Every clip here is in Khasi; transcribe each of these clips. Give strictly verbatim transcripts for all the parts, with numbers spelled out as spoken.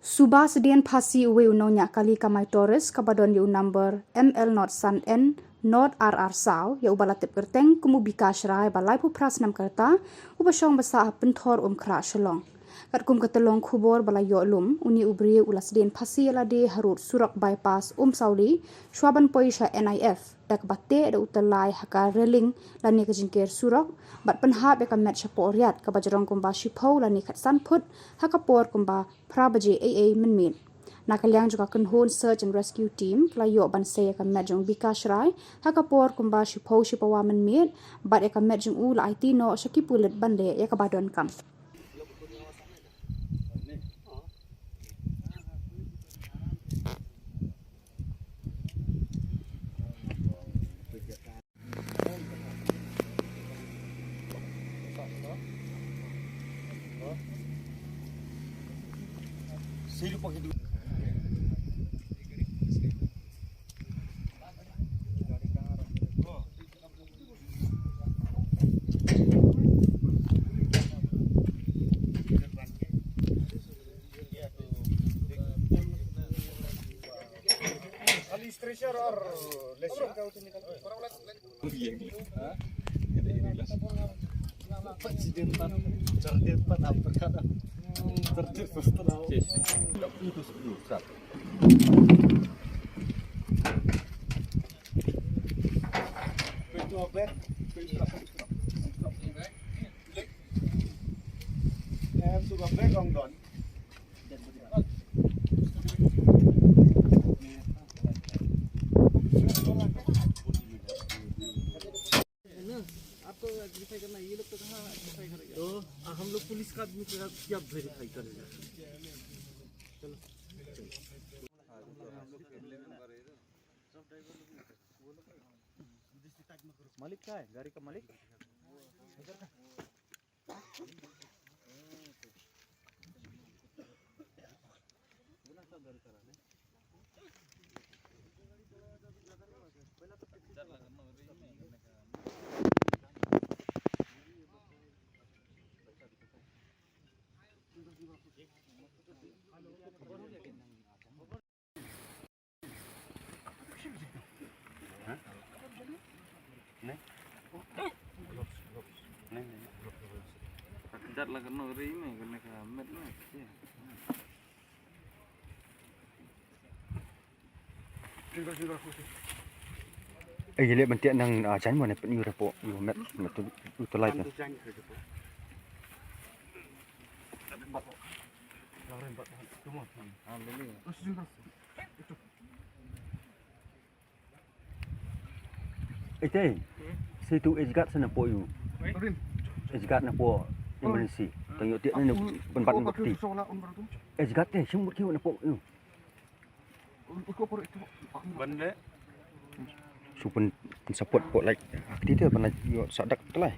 Suba sdien phasi uwei u nongñiah kali kamai tourist kaba don ïa u number M L not san N not R R saw, ïa uba la tip kyrteng kum u Bikash Rai ba laiphew phra snem ka rta, uba shong basa ha Pynthor Umkhrah Shillong. Katkum ka tyllong khubor ba la ïoh lum, une u briew u la sdien phasi ïa lade harud surok bypass Umsawli, shwa ban poi sha N I F, da kaba teh da u tyllai ha ka railing lane ka jingker surok, bad pynhap ïa ka met shapoh riat kaba jrong kumba shiphew lane khatsan phut, ha ka por kumba phra baje eiei mynmiet. Na ka liang jong ka kynhun Search and Rescue Team, ka la ïoh ban sei ïa ka met jong u Bikash Rai ha ka por kumba shiphew shipawa mynmiet, bad ïa ka met jong u la aiti noh sha ki pulit ban leh ïa kaba donkam. खाली स्ट्रेचर और लेशर। है ना? आपको वेरीफाई करना है, ये लोग तो कहाँ वेरीफाई करेगा? तो, आ, हम लोग पुलिस का आदमी का क्या वेरीफाई करेगा? चलो। मालिक कहाँ है? गाड़ी का मालिक? Jat la kano ri me kane ka met me. Ai le ban tiak nang, ah, jan mo ne pen yu repo yu met met tu tu lai te. Ite, sei tu age guard sa na po yu. Age guard na po emergency. Tang yu tiak na ban bat na ti. Age guard te, shim mut kiu na po yu. Ban le. Su pun support po like. Akti te ban like yu sadak te lai.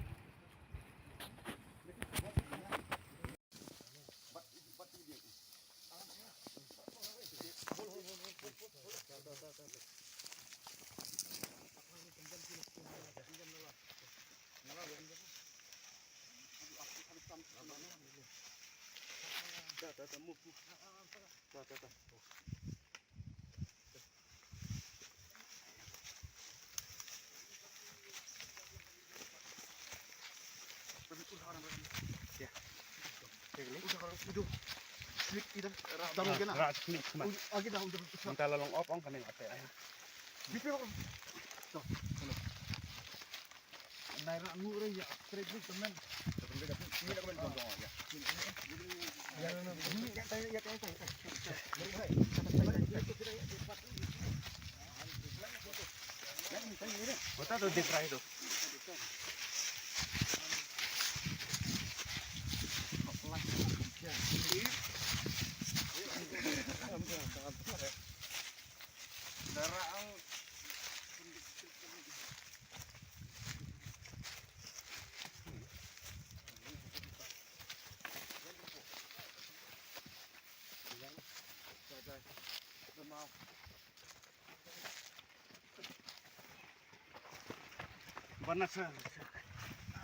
Bana sa, sa,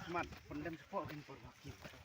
man, pendem sepo kin por wakin.